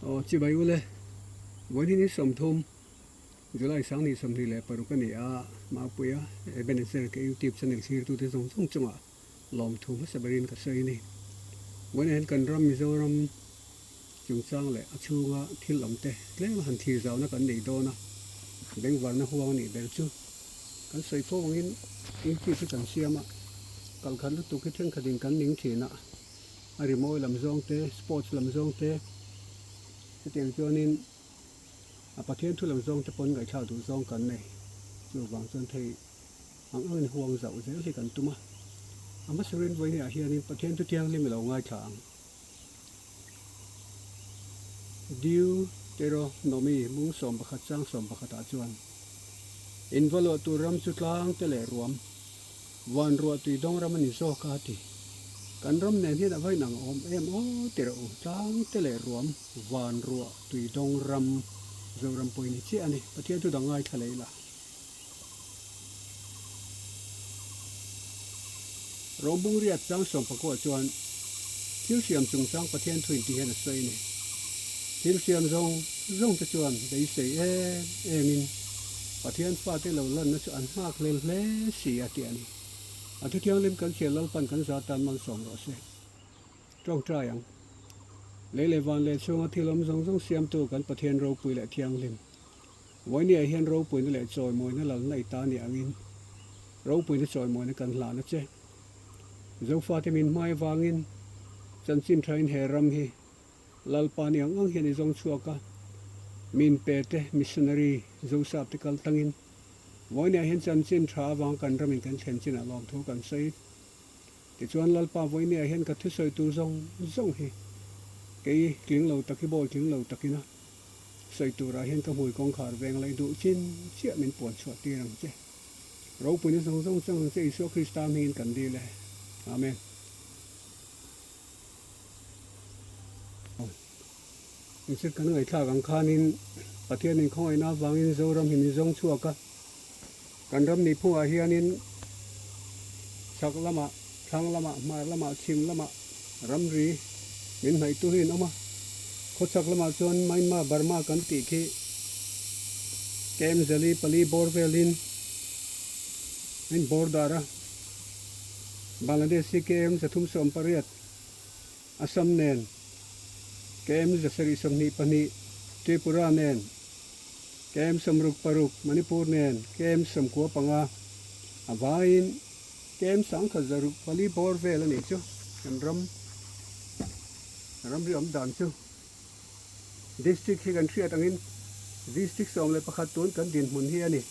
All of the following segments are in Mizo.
Aw chibai ule, vawiin hi ni 30, July 2026 a ni a, Mapuia Ebenezer ka YouTube channel thlirtute zawng zawng chungah lawmthu hmasa berin ka sawi a ni. Vawiinah hian kan ram Mizoram chungchang leh a chhunga thil awmte tlem a han thlir zauna kan nei dawn a, bengvarna huang a nih ber chu kan sawi fo angin YouTube hi kan siam a, kalkhat lutuk hi thenkhatin kan ning thin a. A rimawi lam zawng te, sports lam zawng te, hetiang chuanin a Pathian thu lam zawng te pawn ngaihthlak duh zawng kan nei. Chuvang chuan thei ang angin huang zauh zel hi kan tum a. A hmasa rin vawiin ah hianin Pathian thu thianghlim i lo ngaithla ang. Deuteronomy mung 11 chang 11 ah chuan, In va luah tur ram chu tlang te leh ruam, Van ruah tui dawng ram a ni zawk a ti. Kan ram nen hian a va inang awm em aw ti rawh u, tlang te leh ruam van ruah tui dawng ram Zoram pawh i ni chiah a ni. Pathian chu dang ngaithla leh ila. Rawmbung riat chang sawmpakua chuan thil siam chungchang Pathian thu inti hian a sawi a ni. Thil siam zawng zawng te chuan beisei em em in Pathian fate lo lanna chu an nghak hlel hle si a tih a ni. A thu thianghlim kan chhiar Lalpan kan za tan malsawm rawh se. Tawngtai ang. Lei leh van leh chhunga thil awm zawng zawng siamtu kan Pathian ropui leh thianghlim. Vawinia hian ropuina leh chawimawina lalna i ta nih angin ropuina chawimawina kan hlan a che. Zofate min hmai avangin chanchin thain he ram hi Lalpa ni ang ang hian i zawng chhuak a, min pe te missionary Zosap te kal tangin vawinia hian chanchin tha avang kan ramin kan thlen chinah lawmthu kan sawi. Tichuan Lalpa vawinia hian ka thusawi tur zawng zawng hi kei tling lo tak hi bawi tling lo takina sawi turah hian ka hmui kawngkhar veng laih duh chin chiah min puan chhuah tir ang che. Ropuina zawng zawng chang ang che Isua Krista hmingin kan dil e. Amen. Inchhir kan ngaihthlak ang khanin Pathianin khawngaihna avangin Zoram hi min zawng chhuak a, kan ram nihphungah hianin chhak lamah, thlang lamah, hmar lamah, chhim lamah ramri min hnaihtu hi an awm a. Khawchhak lamah chuan Myanmar, Burma kan tih khi KM zali pali bawr velin a inbawr dar a. Bangladesh hi KM 318, Assam nen KM 722, Tripura nen KM 66, Manipur nen KM 95, a vaiin KM 1104 bawr vel a nih chu kan ram ramri awm dan chu. District hi kan hriat angin District 11 tun kan dinhmun hi a ni.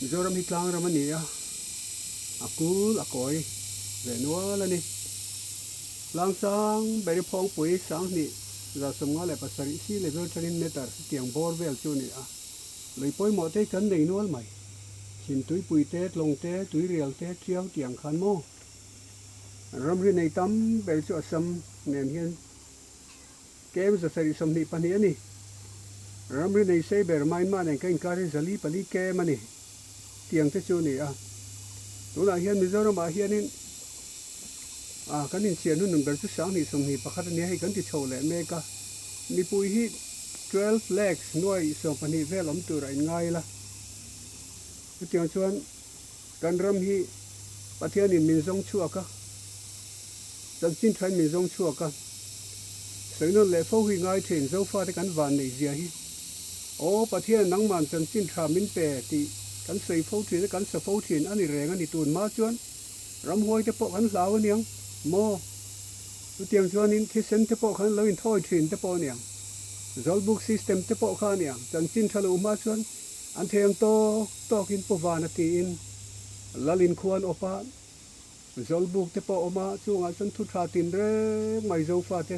Mizoram hi tlang ram a ni a, a kul a kawi ve nual a ni. Tlang sang beri phawngpui 2157 sea level tangin meter tiang bawr vel chu a ni a, lui pawimawh te hi kan nei nual mai. Chhim tuipui te, tlawng te, tuirial te, tiau tiang khan maw? Ramri nei tam ber chu Assam nen hian KM 722 a ni. Ramri nei sei ber Myanmar nen ka inkar hi 404 KM a ni tiang te chu a ni a. Tunah hian Mizoramah hianin ah kan inchhiar hnu ber chu 2021 a nia hei kan ti chho leh mek a. Mipui hi 12 lakhs nuai 12 vel awm tur a inngai ila. Chutiang chuan Kan ram hi Pathianin min zawng chhuak a, chanchin thain min zawng chhuak a, sawi nawn leh fo hi ngai thin Zofate kan van neih zia hi. Aw Pathian nangman chanchin tha min pe tih kan sawi fo thin a, kan sa fo thin a ni reng a ni tun hma chuan ramhuai te pawh kan hlau aniang maw? Chutiang chuanin thisen te pawh khan lo inthawi thin te pawh aniang, Zawlbuk system te pawh kha aniang chanchin tha loh hma chuan An thei ang tawk tawkin Pu Vana tiin Lal inkhuan awp a, Zawlbuk te pawh a awm a, chungah chuan thu tha tin reng mai Zofate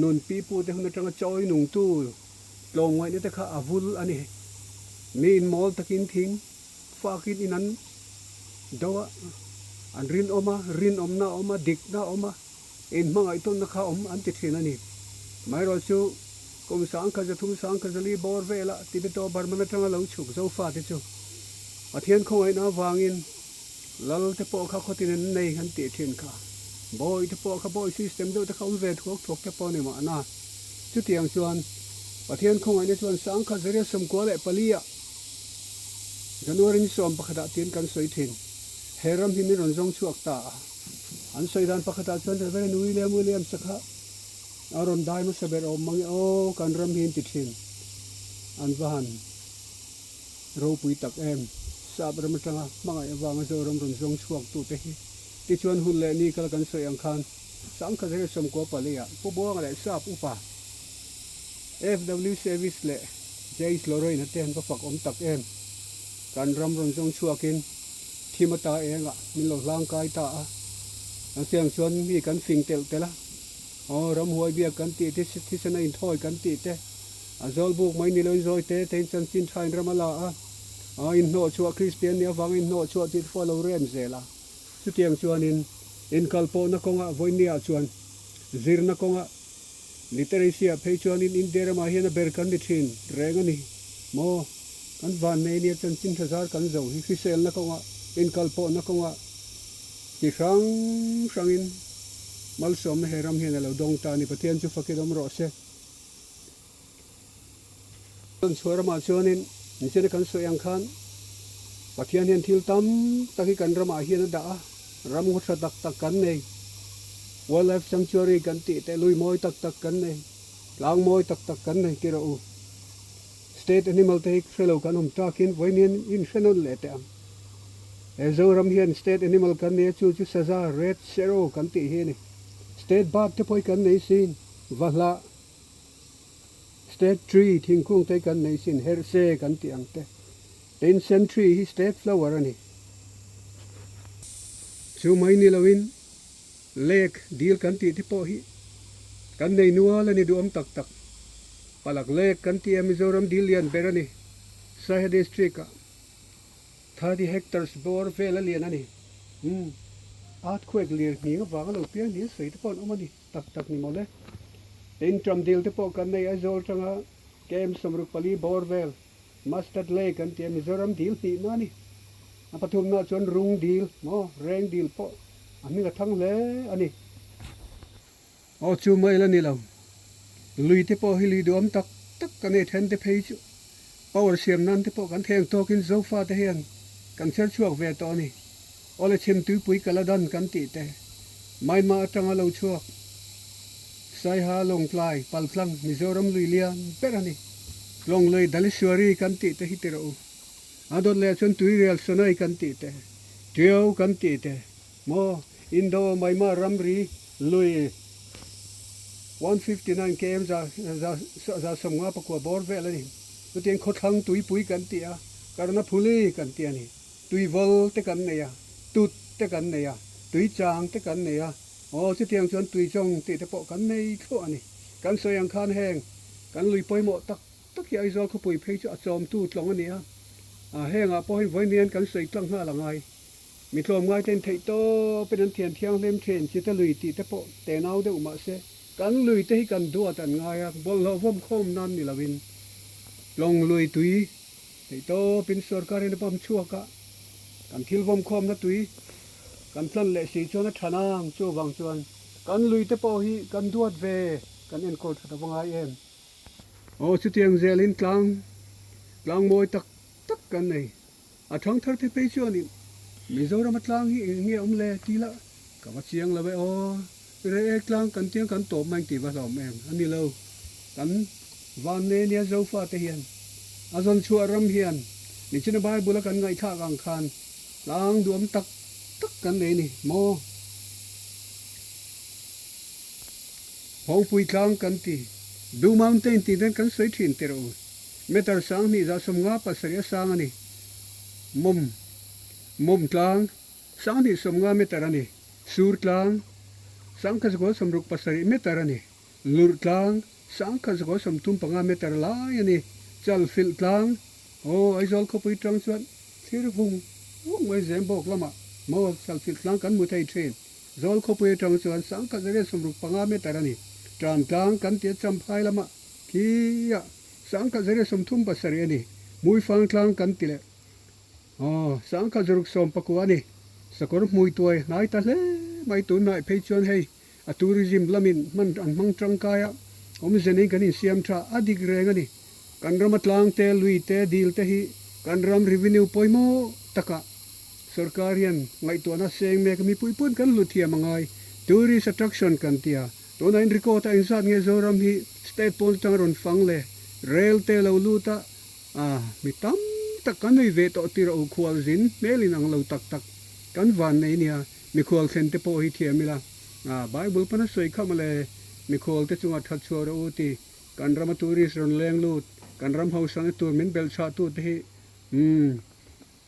nun pipu te hun atanga chawi nungtu tlawmngaihna te kha a vul a ni. Mi inmawl takin thing fakin in an do a, an rinawm a, rinawmna a awm a, dikna a awm a. Inhmangaihtawnna kha awm an ti thin a ni. Maherawh chu kum 1304 bawr velah Tibeto Burman atanga lo chhuk Zofate chu Pathian khawngaihna avangin Lal te pawh kha khawtin an nei an tih thin kha. Bawi te pawh kha bawi system deuh te kha awm ve thuak thuak te pawh a ni mahna. Chutiang chuan Pathian khawngaihna chuan sangkhat zariat 94 ah January ni 11 ah tiin kan sawi thin. He ram hi min rawn zawng chhuak ta a. An sawi dan pakhatah chuan Reverend William Williams-a kha a rawn dai hmasa ber awm mang e aw kan ram hi an ti thin. An va han ropui tak em. Sap ram atanga hmangaih avanga Zoram rawn zawng chhuak tute hi tichuan hun leh ni kal kan sawi ang khan sangkhat zariat 94 ah Pu Buanga leh Sap upa FW Service leh James Lorraine-a te an va fak awm tak em. Kan ram rawn zawng chhuakin thim ata engah min lo hlang kai ta a. Kan siang chuan mi kan fing telh telh a. Aw, ramhuai biak kan tih te, thisen a inthawi kan tih te, a zawl buk mai ni loin zawi te tein chanchin thain ram a la a. Aw, inhnawh chhuah Kristian nih avanga inhnawh chhuah tih te pawh a lo rem zel a. Chutiang chuanin inkalpawhna kawngah vawinia chuan zirna kawngah Literacy-ah phei chuanin India ramah hian a ber kan ni thin reng a ni maw? Kan vannei nia chanchin tha zar kan zo hi hriselna kawngah, inkalpawhna kawngah chi hrang hrangin malsawmna he ram hian a lo dawng ta a ni. Pathian chu fakin awm rawh se. Kan chhuah ramah chuanin nichina kan sawi ang khan Pathian hian thil tam tak hi kan ramah hian a dah a, ram ngaw tha tak tak kan nei, Wildlife Sanctuary kan tih te lui mawi tak tak kan nei, tlang mawi tak tak kan nei ti rawh u. State animal te hi hre lo kan awm takin vawiin in hre nawn leh teh ang. He Zoram hian state animal kan nei a chu chu saza, red serow kan tih hi a ni. State bird te pawh hi kan nei sin, vahlah. State tree thingkung te kan nei sin herh se kan tih ang te. Tin sen tree hi state flower a ni. Chu mai ni loin lake dil kan tih te pawh hi kan nei nual a ni duhawm tak tak. Palak lake kan tih a Mizoram dil lian ber a ni. Saiha district ah 30 hectares bawr vel a lian a ni. Umm earthquake lir nghing avanga lo piang ni a sawi te pawh an awm a ni. Tak tak ni mawle. Tin ṭam dil te pawh kan nei Aizawl ṭanga KM 64 bawr vel Mustard Lake an tia Mizoram dil hnihna a ni. A pathumnaah chuan Rung dil maw Reng dil pawh a hming a thang hle a ni. Aw chu mai la ni lo. Lui te pawh hi lui duhawm tak tak kan ei then te phei chu power siam nan te pawh kan theng tawkin Zofa te hian kan chher chhuak ve tawh a ni. Awle chhim tuipui Kaladan kan tih te, Myanmar atanga lo chhuak Saiha Lawngtlai paltlang Mizoram lui lian ber a ni. Lawnglui Daliswari kan tih te hi ti rawh u. A dawt leh chuan Tuirial Sonai kan tih te, Tiau kan tih te, maw Indo Myanmar ramri lui 159 km 159 bawr vel a ni. Chutiang khawthlang tuipui kan tih a, Karnaphuli kan tih a ni. Tuivawl te kan nei a, tut te kan nei a, tuichang te kan nei a, aw chutiang chuan tuichawng tih te pawh kan nei thluah a ni. Kan sawi ang khan heng kan lui pawimawh tak tak hi Aizawl khawpui phei chu a chawmtu tlawng a ni a, hengah pawh hian vawiin kan sawi tlang nghal a ngai. Mi tlawmngai ten theih tawpin an thian thianghlim thin, chita lui tih te pawh tenau deuh mah se kan lui te hi kan duat an ngai a, bawlhhlawh vawm khawm nan ni loin tlawng lui tui Theih tawpin sorkarin a pump chhuak a, kan thil vawmkhawmna tui kan tlan leh si chuan a tha nang, chuvang chuan kan lui te pawh hi kan duat ve, kan enkawl that ava ngai em. Aw chutiang zelin tlang, tlang mawi tak tak kan nei, a thang thar te phei chuanin Mizoram a tlang hi eng nge awm le ti la ka va chiang lo e aw, reh ek tlang kan tiang kan tawp mai tih va hlauhawm em a ni lo, kan Vanne nia Zofate hian a zawn chhuah ram hian nichina Bible a kan ngaihthlak ang khan tlang duam tak tak kan nei ni maw? Phawngpui tlang kan ti, Blue Mountain tih ten kan sawi thin tirh u. Meter 2757 a sang a ni. Mawm, Mawm tlang 2050 meter a ni. Sur tlang 1167 meter a ni. Lurh tlang 1135 meter lai a ni. Chal filh tlang, aw Aizawl khawpui tang chuan thlir vung vung mai zem bawk lamah maw chal filh tlang kan hmu thei thin. Zawl khawpui atang chuan 1165 meter a ni. Tan tlang kan tia champhai lamah khiah 1137 a ni. Hmuifang tlang kan ti leh aw 1119 a ni. Sakawr hmui tuai hnai ta hle mai tunhnai phei chuan hei a tourism lamin hman an hmang tangkai a, awmze neiin kan insiam tha a dik reng a ni. Kan rama tlang te, lui te, dil te hi kan ram revenue pawimawh takah sorkar hian ngaihtuahna seng mek a, mipui pawn kan hlut thiam a ngai. Tourist attraction kan ti a, tunah in record a engzat nge Zoram hi state pawn atanga rawn fang le rel te lo lut a, A, mi tam tak kan nei ve tawh tir a u khual zin hmel in ang lo tak tak kan van nei nia, mikhual thlen te pawh hi thiam ila. A, Bible pana sawi kha mawle, mikhual te chunga that chhuah rawh u ti, kan rama tourist rawn leng lut, kan ram hausakna tur min belh chhah tu te hi, umm,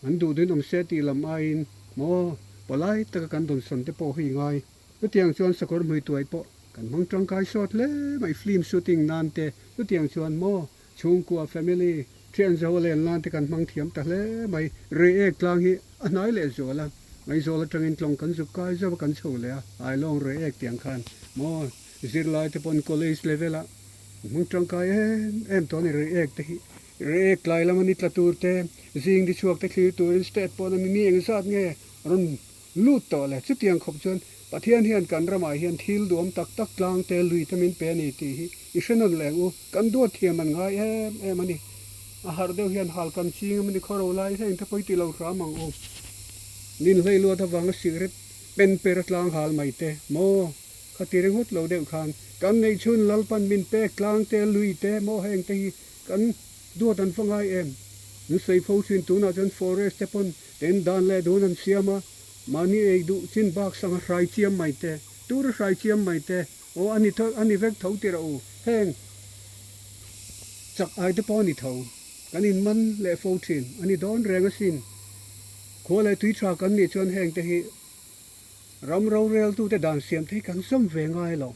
an duh duhin awm se tih lam aiin maw pawlai taka kan dawnsawn te pawh hi ngai. Chutiang chuan sakawr hmui tuai pawh kan hmang tangkai sawt hle mai, film shooting nan te, chutiang chuan maw Chhungkua, family, thian zo len lan te kan hmang thiam ta hle mai. Reiek tlang hi a hnai leh zual a, Aizawl atangin tlawng kan zuk kai zauh a kan chho leh a, Ailawng Reiek tiang khan maw zirlai te pawn college level ah an hmang tangkai em em tawh a ni Reiek te hi. Reiek tlai lama ni tla tur te, zing ni chhuak te thlir turin state pawn a mi mi engzat nge rawn Lut tawh le, chutiang khawp chuan Pathian hian kan ramah hian thil duam tak tak tlang te lui te min pe a ni tih hi i hre nawn leng u, kan duat thiam an ngai em em a ni. A harh deuh hian hal kan ching em a ni khawro lai heng te pawh i ti lo hram ang u. Nin hlei luat avanga cigarette pen per a tlang hal mai te maw kha ti ringawt lo deuh khan kan neih chhun Lalpan min pek tlang te lui te maw heng te hi kan duat an va ngai em. Min sawi fo thin tunah chuan forest te pawn Tin, dan leh dun an siam a, mahni ei duh chin bak sanga hrai chiam mai te, tura hrai chiam mai te, aw a ni tho, a ni vek tho ti rawh u, heng chak ai te pawh a ni tho, kan in man leh fo thin, a ni dawn reng asin. Khua leh tui tha kan nih chuan heng te hi ram roreltute dan siam te hi kan zawm ve ngai lo.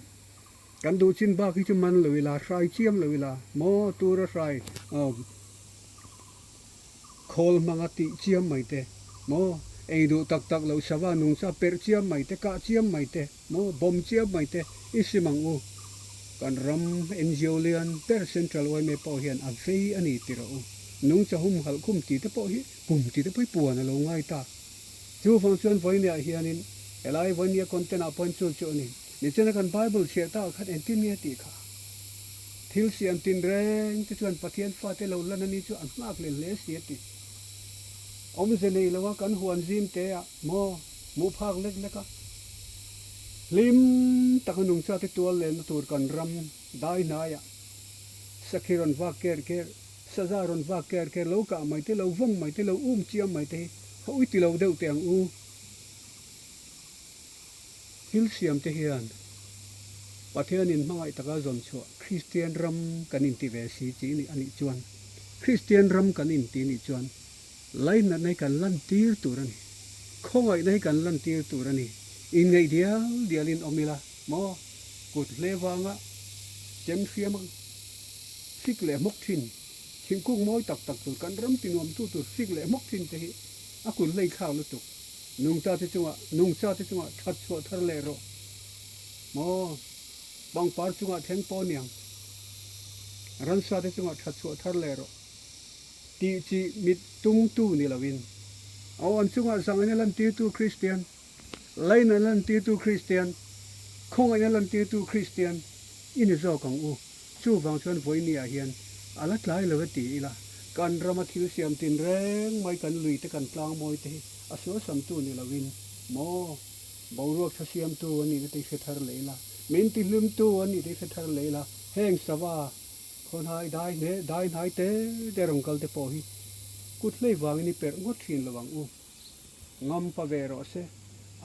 Kan duh chin bak hi chu man lo ila, hrai chiam lo ila, maw tura hrai, aw. Khawl hmanga tih chiam mai te maw, ei duh tak tak loh sava nungcha perh chiam mai te, kah chiam mai te maw, bawm chiam mai te i sim ang u. Kan ram NGO lian ber Central yma pawh hian a vei a ni ti rawh u. Nungcha humhalh khum tih te pawh hi kum tih te pawh hi puan a lo ngai ta. Chuvang chuan vawinia hianin helai vawinia content ah pawhin chu chu a ni. Nichina kan Bible chhiah takah khan engtin nge tih kha? Thil siam tin reng te chuan Pathian fate lo lan a ni chu an nghak leh hle si a ti. Awmze nei lo a kan huan zim te ah maw hmuh phak lek lek a, hlim taka nungcha te tual lenna tur kan ram dai hnaiah sakhi rawn vak ker ker, saza rawn vak ker ker lo kah mai te, lo vawm mai te, lo um chiam mai te hi a ui ti lo deuh teh ang u. Thil siam te hian Pathianin hmangaih taka zawn chhuah Kristian ram kan inti ve si chi nih a nih chuan Kristian ram kan inti nih chuan lainatna hi kan lantir tur a ni. Khawngaihna hi kan lantir tur a ni. Inngeih dial dialin awm ila maw kut hle vanga chem hriam a fik leh hmawk thin thingkung mawi tak tak tur kan ram tinuamtu tur fik leh hmawk thin te hi a kut hlei thlak lutuk. Nungcha te chungah, nungcha te chungah that chhuah thar leh rawh. Maw? Pangpar chungah thleng pawh aniang. Ransa te chungah that chhuah thar leh rawh. Tih chi mit tum tu ni loin. Aw an chungah zangaina lantirtu Kristian, laina lantirtu Kristian, khawngaihna lantirtu Kristian i ni zawk ang u. Chuvang chuan vawinia hian a la tlai lo e ti ila, kan rama thil siam tinreng mai kan lui te kan tlang mawi te hi a sualsamtu ni loin maw boruak tha siamtu a nihna te hi hre thar leh ila, min tihlimtu a nih te hi hre thar leh ila, heng sava khawnhai dai hne dai hnai te te rawn kal te pawh hi kut hlei vangin i perh ngawt thin lo ang u. Ngam pa ve rawh se.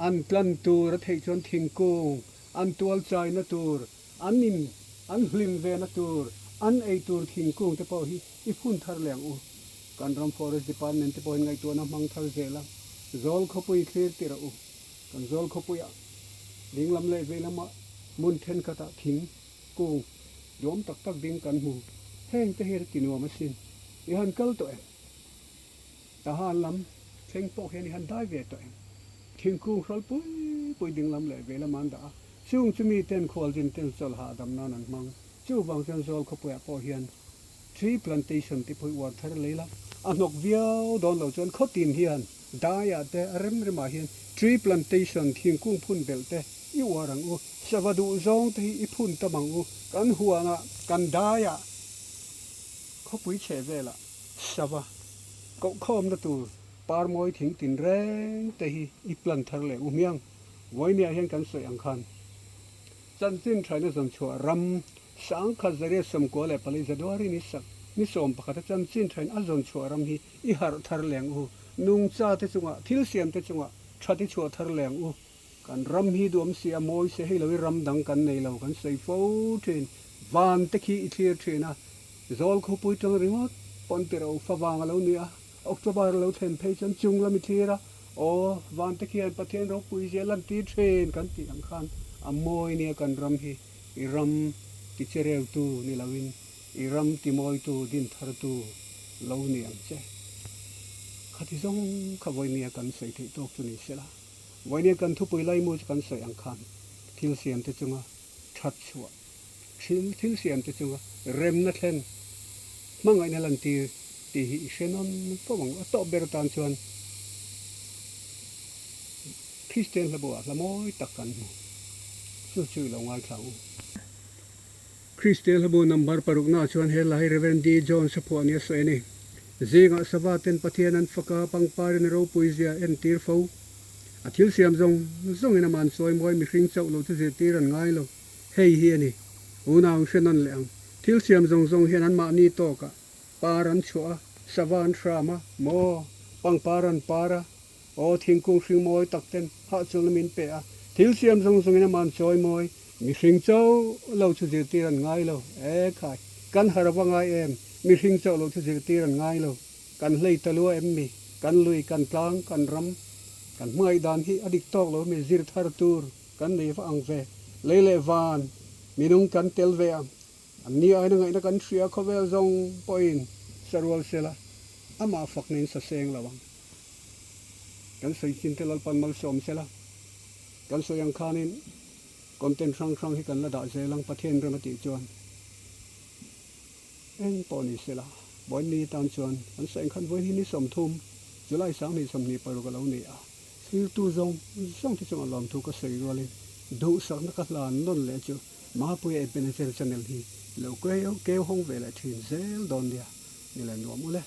An tlan tur a theih chuan thingkung an tual chaina tur An in an hlim ve na tur, an ei tur thingkung te pawh hi i phun thar leh ang u. Kan ram Forest Department te pawhin ngaihtuahna hmang thar zel a, zawl khawpui thlir tir a u. Kan zawl khawpuiah dinglam leh veilamah hmun thenkhatah thing kung duam tak tak ding kan hmu. Heng te hi ti nuam asin. I han kal tawh em? Tahan lam thleng pawh hian i han dai ve tawh em? Thingkung hral pui pui dinglam leh veilamah an dah a. Chung chu mi ten khualzin ten chawlh hahdam nan an hmang. Chuvang chuan zawl khawpuiah pawh hian tree plantation te pawh hi uar thar lei la, a hnawk viau dawn lo chuan khawtin hian daiah te a rem remah hian Tree plantation, thingkung phun belh te i uar ang u. Sava duh zawng te hi i phun tam ang u. Kan huanah, kan daiah, khawpui chhe velah sava kohkhawmna tur parmawi thing tin reng te hi i plant thar leh u hmiang. Vawinia hian kan sawi ang khan chanchin thaina zawnchhuah ram sangkhat zariat 94 January ni sak ni 11 a chanchin thain a zawnchhuah ram hi i harh thar leng u. Nungcha te chungah, thil siam te chungah that i chhuah thar leng u. Kan ram hi duam si a mawi se hei lo i ram dang kan nei lo kan sawi fo thin. Van te khi i thlir thin a, zawl khawpui tang ringawt pawn ti ro fa vang a lo ni a, October a lo thlen phei chuan chung lam i thlir a, aw van te khian Pathian ropui zia lan tir thin kan tih ang khan a mawi nia kan ram hi i ram ti che reutu ni loin i ram ti mawitu din thartu lo ni ang che. Khati zawng kha vawinia kan sawi theih tawk chu ni sela. Vawinia kan thupui laimu chu kan sawi ang khan thil siamte chunga that chhuah thil thil siamte chunga remna thlen hmangaihna lantir tih hi i hre nawn fo ang. A tawp ber atan chuan Kristian hlabuah hla mawi tak kan hmu. Chu chu i lo ngaithla ang u. Kristian hlabu number paruknaah chuan he lai Rev. D. Jones a phuah nia sawi a ni. Zingah sava ten Pathian an fak a, pangparin a ropui zia entir fo. A thil siam zawng zawngin aman sawi mawi mihring chauh lo chu zirtir an ngai lo. Hei hi a ni. Unau hre nawn leh ang. Thil siam zawng zawng hian anmahni tawkah par an chhuah a, sava an hram a, maw pangpar an par a, aw thingkung hring mawi tak ten hahchawlhna min pe a, thil siam zawng zawngin aman chawi mawi mihring chauh lo chu zirtir an ngai lo. E khai, kan har va ngai em? Mihring chauh lo chu zirtir an ngai lo. Kan hlei ta lua em mi? Kan lui, kan tlang, kan ram, kan hmangaih dan hi a dik tawk lo mi zir thar tur kan nei va ang ve. Lei leh van, minung kan tel ve ang. An ni aina ngaihna kan hria khawvel zawng pawhin sarual sela amah fak nen sa seng lo ang. Kan sawi chin te Lalpan malsawm sela. Kan sawi ang khanin content hrang hrang hi kan la dah zel ang Pathian rem a tih chuan. Eng pawh ni sela, vawiin tan chuan kan sawi ang khan vawiin hi ni 30, July 2026 a lo ni a. Thiltu zawng zawng te chungah lawmthu ka sawi rualin duhsakna ka hlan nawn leh chu Mapuia Ebenezer channel hi lo keu hawng ve leh thin zel dawn nia, ni le nuam u le.